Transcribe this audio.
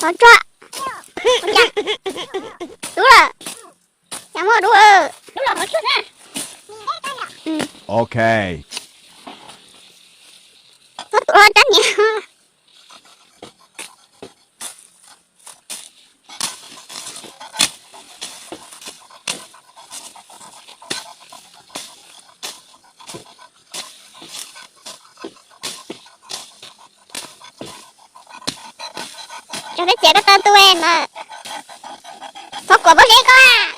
Hov tso. Dub lawm. Cas muaj dub. Ok. Txhob tua rab niag. Tso peb txiav koj tau tu mas. Txhob kuam pob zeb koj.